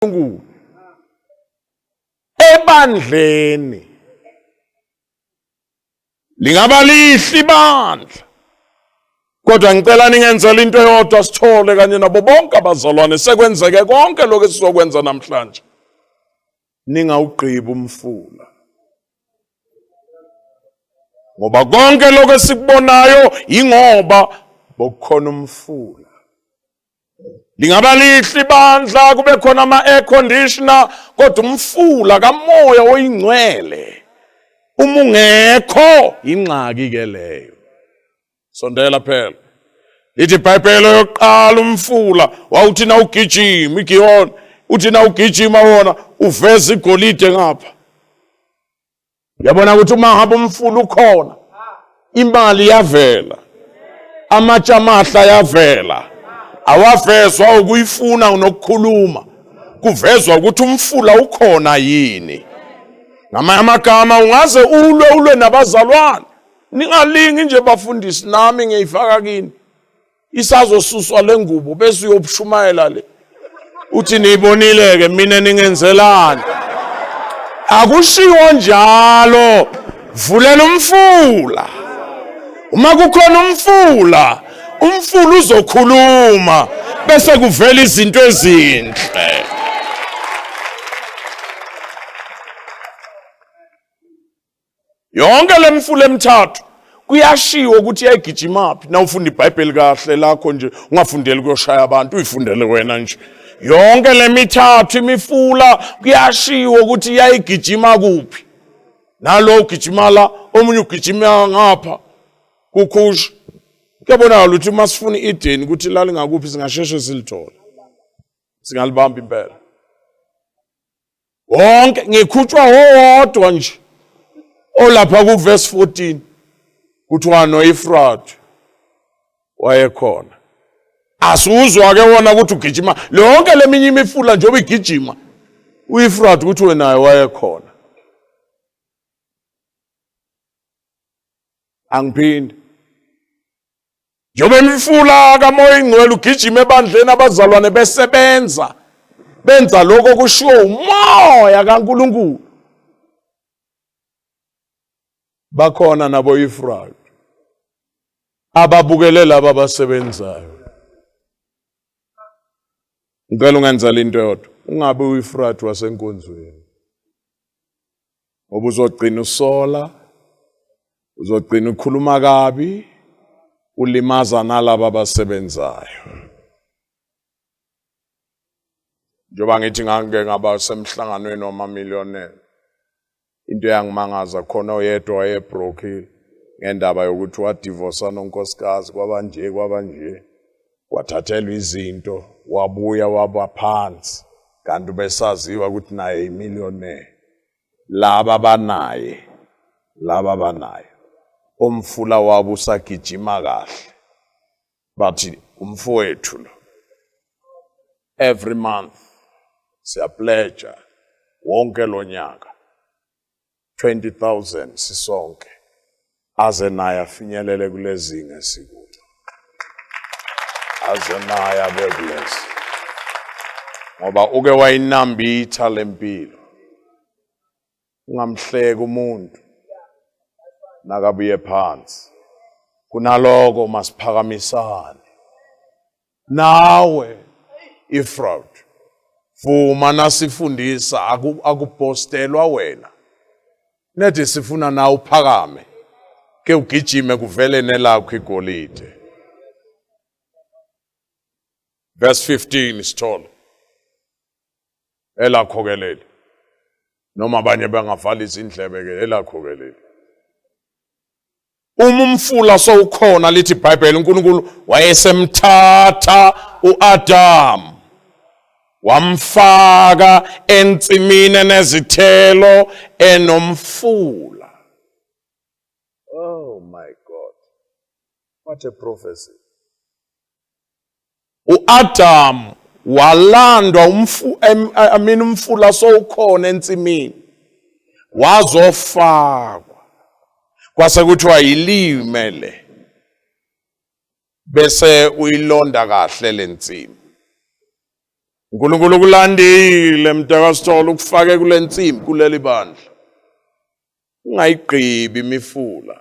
kaNkulunkulu ebandleni. Lingaba lihle ibandla, kodwa ngicela ningenzele into eyodwa, sithole kanye nabo bonke abazalwane sekwenzeke konke lokho esizokwenza namhlanje. Ningawugqibi umfula, ngoba konke lokho esikubonayo yingoba bokukhona umfula. Lingaba lihle ibandla, kube khona ama-air conditioner, kodwa umfula kamoya oyingcwele uma ungekho ingxaki ke leyo. Sondela phela. Lithi iBhayibheli yokuqala umfula wawuthi na ugijima iGihon, uthi na ugijima wona uveza igolide ngapha. Uyabona ukuthi uma ngabe umfula ukhona imali iyavela, amatshe amahle ayavela, awavezwa ukuyifuna nokukhuluma, kuvezwa ukuthi umfula ukhona yini. Ngamanye amagama ungaze ulwe ulwe nabazalwane, ningalingi nje bafundisi, nami ngiyifaka kini. Isazosuswa le ngubo bese uyobushumayela le, uthi niyibonile-ke mina ningenzelani. Akushiwo njalo, vulela umfula. Uma kukhona umfula, umfula uzokhuluma bese kuvela izinto ezinhle. Yonke le mifula emithathu kuyashiwo ukuthi yayigijimaphi. Na ufunda iBhayibheli kahle lakho nje, ungafundeli kuyoshaya abantu, uyifundele wena nje. Yonke le mithathu imifula kuyashiwo ukuthi yayigijima kuphi. Nalo ugijima la, omunye ugijima ngapha kukhusha. Kuyabonakala ukuthi uma sifuna i-Eden ukuthi lalingakuphi singasheshe silithole. Singalibamba impela. Wonke ngikhutshwa wowodwa nje olapha kuverse 14 kuthiwa noEfrat wayekhona. Asuzwa ke wona ukuthi ugijima lonke leminye imifula njengoba igijima, uEfrat ukuthi wenaye wayekhona. Angiphinde. Njengoba imifula kaMoya ingcwele ugijima ebandleni, abazalwane besebenza benza lokho okushiwo umoya kaNkulunkulu. Bakhona nabo Efraim ababukele laba abasebenzayo. Ngicela ungenzela into eyodwa, ungabe uEfraim wasenkonzweni, ngoba uzogcina usola, uzogcina ukhuluma kabi, ulimaza nalaba abasebenzayo. Njengoba ngithi ngangike ngaba semhlanganweni wamamillionaire, into eyangimangaza khona oyedwa wayebrokile ngendaba yokuthi wadivosa nonkosikazi, kwaba nje kwaba nje, wathathelwa izinto, wabuya waba phansi, kanti ubesaziwa ukuthi naye imillionaire. Laba banaye, laba banaye, umfula wabo usagijima kahle, bathi umfowethu lo every month siyapledge wonke lo nyaka 20,000 sisonke, aze naye afinyelele kulezinga esikulo, aze naye abe kulezi, ngoba uke wayinambitha lempilo. Ungamhleki umuntu nakabuye phansi, kunaloko masiphakamisane. Nawe ifraud, vuma nasifundisa, akupostelwa wena, nethi sifuna nawe uphakame ke ugijime kuvele nelakho igolide. Verse 15 sithole elakho ke leli, noma abanye bengavala izindlebe ke, elakho ke leli. Uma umfula sowukhona, lithi iBhayibheli, uNkulunkulu wayesemthatha uAdam wamfaka ensimini enezithelo enomfula. Oh my God, what a prophecy. UAdam walandwa umfu I mean umfula sowukhona ensimini, wazofakwa, kwase kuthiwa yilime le bese uyilonda kahle lensimi. uNkulunkulu ukulandile mntakasithole, ukufake kule nsimbi, kuleli bandla. Ungayigqibi imifula.